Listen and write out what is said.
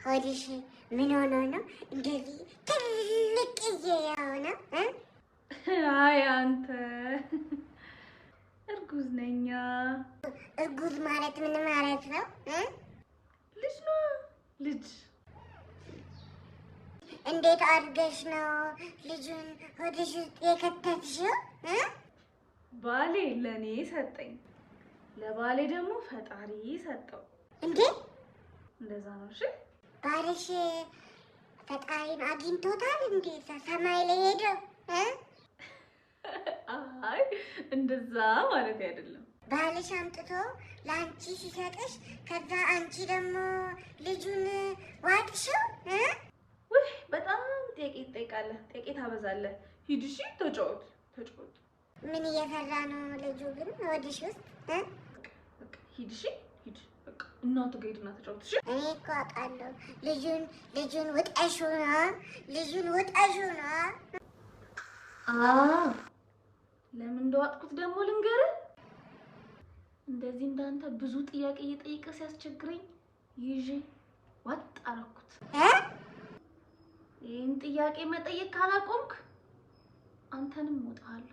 ሆድሽ ምን ሆኖ ነው እንደዚህ ትልቅዬ የሆነው? አይ አንተ፣ እርጉዝ ነኛ። እርጉዝ ማለት ምን ማለት ነው? ልጅ ነው ልጅ። እንዴት አድርገሽ ነው ልጁን ሆድሽ ውስጥ የከተትሽው? ባሌ ለእኔ ሰጠኝ፣ ለባሌ ደግሞ ፈጣሪ ሰጠው። እንዴ? እንደዛ ነው። እሺ። ባልሽ ፈጣሪን አግኝቶታል እንዴ? ሰማይ ላይ ሄዶ? አይ፣ እንደዛ ማለት አይደለም። ባልሽ አምጥቶ ለአንቺ ሲሰጥሽ ከዛ አንቺ ደግሞ ልጁን ዋጥሽው? ውይ፣ በጣም ጥያቄ ትጠይቃለህ፣ ጥያቄ ታበዛለህ። ሂድ እሺ፣ ተጫወት ተጫወት። ምን እየሰራ ነው ልጁ ግን ሆድሽ ውስጥ? በቃ ሂድ እሺ፣ ሂድ በቃ፣ እናቱ ጋር ሂድና ተጫወት እሺ። እኔ እኮ አውቃለሁ፣ ልጁን ውጠሽው ነው፣ ልጁን ውጠሽው ነው። ለምን እንደዋጥኩት ደግሞ ልንገርህ። እንደዚህ እንዳንተ ብዙ ጥያቄ እየጠየቀ ሲያስቸግረኝ ይዤ ዋጥ አደረኩት። ይህን ጥያቄ መጠየቅ ካላቆምክ አንተንም እወጣለሁ።